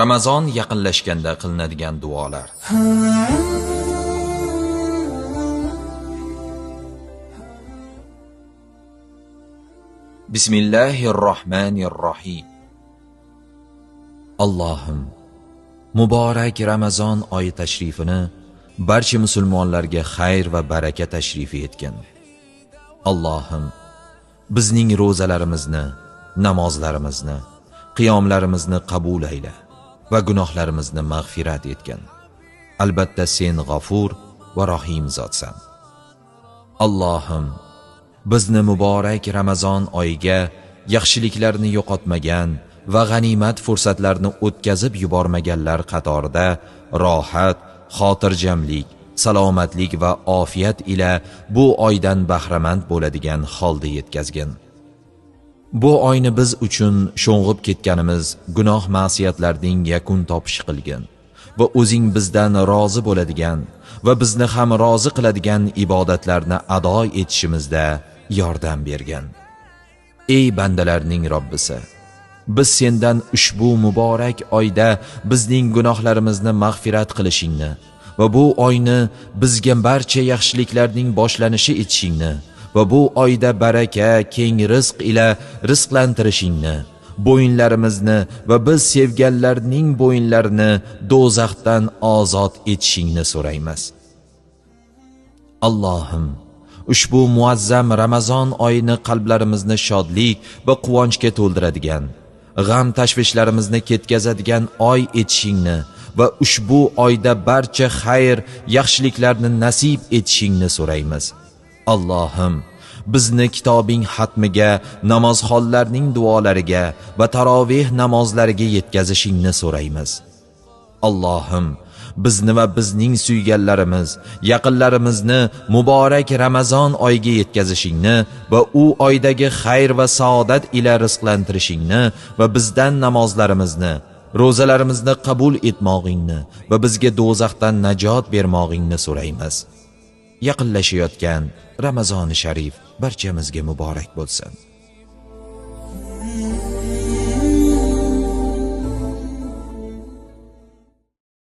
Ramazon yaqinlashganda qilinadigan duolar. Bismillahirrohmanirrohim. Allohim, muborak Ramazon oyi tashrifini barcha musulmonlarga xayr va baraka tashrifi etgin. Allohim, bizning ro'zalarimizni, namozlarimizni, qiyomlarimizni qabul ayla va gunohlarimizni mag'firat etgin. Albatta sen G'afur va Rahim zotsan. Allohim, bizni muborak Ramazon oyiga yaxshiliklarni yo'qotmagan va g'animat fursatlarni o'tkazib yubormaganlar qatorida rohat, xotirjamlik, salomatlik va ofiyat ila bu oydan bahramand bo'ladigan holda yetkazgin. Bu oyni biz uchun sho'ng'ib ketganimiz gunoh ma'siyatlarning yakun topishi qilgin va o'zing bizdan rozi bo'ladigan va bizni ham rozi qiladigan ibodatlarni ado etishimizda yordam bergin. Ey bandalarning Robbisi, biz sendan ushbu muborak oyda bizning gunohlarimizni mag'firat qilishingni va bu oyni bizga barcha yaxshiliklarning boshlanishi etishingni va bu oyda baraka, keng rizq ila rizqlantirishingni, bo'yinlarimizni va biz sevganlarning bo'yinlarini do'zaxdan ozod etishingni so'raymiz. Allohim, ushbu muazzam Ramazon oyini qalblarimizni shodlik va quvonchga to'ldiradigan, g'am tashvishlarimizni ketkazadigan oy etishingni va ushbu oyda barcha xayr, yaxshiliklarni nasib etishingni so'raymiz. Allohim, bizni kitobing xatmiga, namozxonlarning duolariga va taroveh namozlariga yetkazishingni so'raymiz. Allohim, bizni va bizning suyganlarimiz, yaqinlarimizni muborak Ramazon oyiga yetkazishingni va u oydagi xayr va saodat ila rizqlantirishingni va bizdan namozlarimizni, ro'zalarimizni qabul etmog'ingni va bizga do'zaxdan najot bermog'ingni so'raymiz. Yaqinlashayotgan Ramazoni sharif barchamizga muborak bo'lsin.